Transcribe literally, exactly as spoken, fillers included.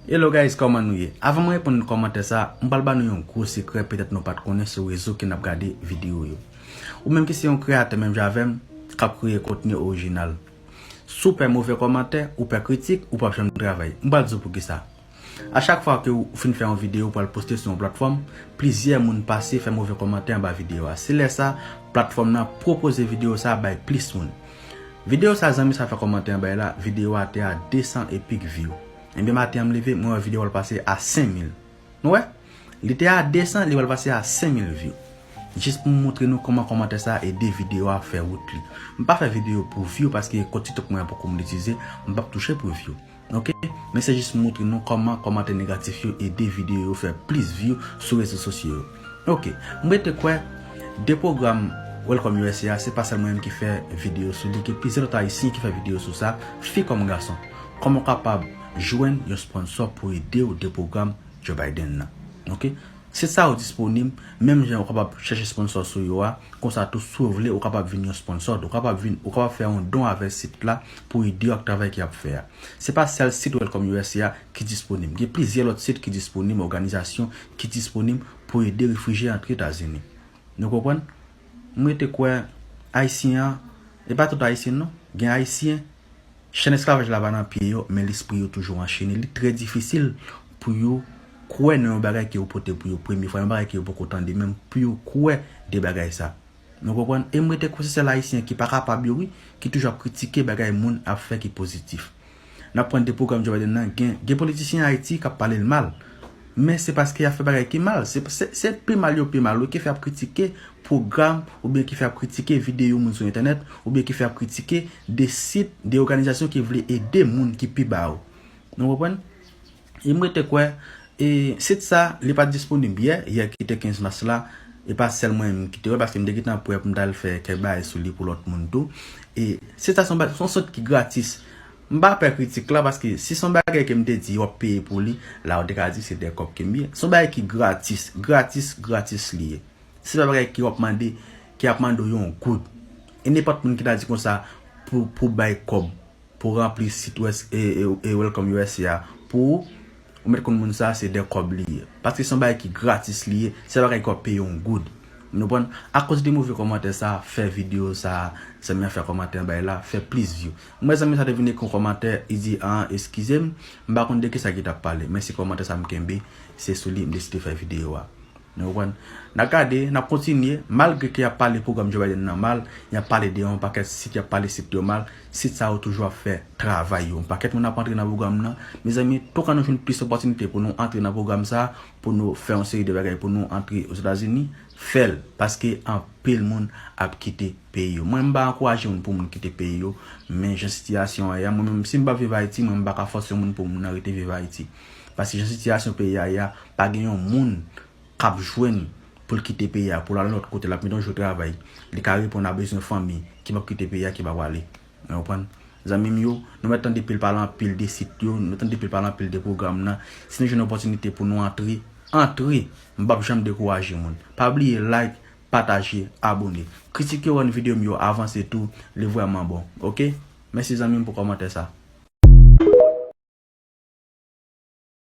Hello guys, kòman nou ye? Avan mwen reponn kòmantè sa, m pral ba nou yon gwo sekrè petèt nou pa t konnen sou rezo ke n ap gade videyo yo. Ou menm ki se yon kreyatè menm jan avè m, k ap kreye kontni orijinal. Si w pè move kòmantè, ou pè kritik, ou p ap janm travay. M pral di w poukisa. A chak fwa ke w fin fè yon videyo, ou pral poste sou yon platfòm, plizyè moun pase fè move kòmantè anba videyo a. Se lè sa, platfòm nan pwopoze videyo sa bay plis moun. Videyo sa zanmi sa fè kòmantè anba l la, videyo a te a de san e pik view. Ebyen maten an m leve, mwen wè videyo a pase a senk mil. Nou wè? Li te a de san, li pral pase a senk mil view. Jis pou m montre nou kòman kòmantè sa ede videyo a fè wout li. M pa fè videyo pou view paske kont TikTok mwen an poko monetize, m p ap touche pou view. Ok? Men se jis montre nou kòman kòmantè negatif yo ede videyo yo fè plis view sou rezo sosyo yo. Ok, m rete kwè de pwogram Welcome U S A a, se pa sèl mwen menm ki fè videyo sou li, gen plizyè lòt ayisyen ki fè videyo sou sa, fi kòm gason. Kòman w kapab jwenn yon sponsò pou ede w de pwogram Joe Biden nan? Ok? Sit sa yo disponib, menm jan ou kapab chèche sponsò sou yo a, konsa tou si w vle, ou kapab vin yon sponsò, ou kapab vin, ou kapab fè yon don avè sit la pou ede yo ak travay ke y ap fè a. Se pa sèl sit Welcome U S A a ki disponib. Gen plizyè lòt sit ki disponib, òganizasyon ki disponib pou ede refijye antre Etazini. Nou konprann? M rete kwè Ayisyen an, e pa tout Ayisyen non. Gen Ayisyen, chèn esklavaj la pa nan pye yo, men lespri yo toujou anchene. Li trè difisil pou yo kwè nan yon bagay ke yo pote pou yo premye fwa, yon bagay ke yo poko tande menm, pou yo kwè de bagay sa. Nou konprann? E m rete kwè se sèl Ayisyen ki pa kapab yo, wi, ki toujou ap kritike bagay moun ap fè ki pozitif. N ap pran de pwogram Joe Biden nan, gen, gen politisyen Ayiti k ap pale l mal. Men se paske y ap fè bagay ki mal. Se, se, se pi mal yo pi mal, wi, ki fè ap kritike pwogram, oubyen ki fè ap kritike videyo moun sou entènèt, oubyen ki fè ap kritike de sit, de òganizasyon ki vle ede moun ki pi ba yo. Nou konprann? E m rete kwè, e, sit sa, li pa t disponib yè, yè ki te kenz mas la, e pa sèl mwen menm ki te wè, paske m te gentan prè pou m t al fè kèk bagay sou li pou lòt moun tou. E sit sa se yon ba-, se yon sit ki gratis. M pa pè kritik la, paske si se yon bagay ke m te di w ap peye pou li, la w te ka di se de kòb ke m ye. Se yon bagay ki gratis, gratis, gratis li ye. Se pa bagay ki w ap mande, ki ap mande w yon goud. E nenpòt moun ki ta di konsa pou, pou bay kòb, pou ranpli sit West, e, e, e Welcome U S A a, pou ou mèt konn moun sa se de kòb li ye. Paske se yon bagay ki gratis li ye, se pa bagay ki w ap peye yon goud. Nou konprann? Akoz de move kòmantè sa, fè videyo sa, zanmi an fè kòmantè anba l la, fè plis view. M wè zanmi sa te vin ekri yon kòmantè, li di, an, eskize m, m pa konn de kisa ki t ap pale, men se kòmantè sa m kenbe, se sou li m deside fè videyo a. Nou konprann? N ap gade, n ap kontinye, malgre ke y ap pale pwogram Joe Biden nan mal, y ap pale de yon pakèt sit, y ap pale sit yo mal, sit sa yo toujou ap fè travay yo. Yon pakèt moun ap antre nan pwogram nan. Mezanmi, toukan nou jwenn plis opòtinite pou nou antre nan pwogram sa, pou nou fè yon seri de bagay pou nou antre Ozetazini, fè l, paske anpil moun ap kite peyi yo. Mwen, m pa ankouraje moun pou moun kite peyi yo, men jan sitiyasyon an ye a, mwen menm, si m p ap viv Ayiti, mwen, m pa ka fòse yon moun pou moun nan rete viv Ayiti. Paske jan sitiyasyon peyi a ye a, pa gen yon moun k ap jwenn pou l kite peyi a, pou l al lòt kote, l ap mete yon jou travay. Li ka reponn a bezwen fanmi ki p ap kite peyi a, ki pa prale. Ou konprann? Zanmi m yo, nou mèt tande pil pale anpil de sit yo, nou tande pil pale anpil de pwogram nan. Si nou jwenn opòtinite pou nou antre, antre. M p ap janm dekouraje moun. Pa bliye like, pataje, abone. Kritike, rann videyo m yo avanse tou, li vrèman bon. Ok? Mèsi zanmi m pou kòmantè sa.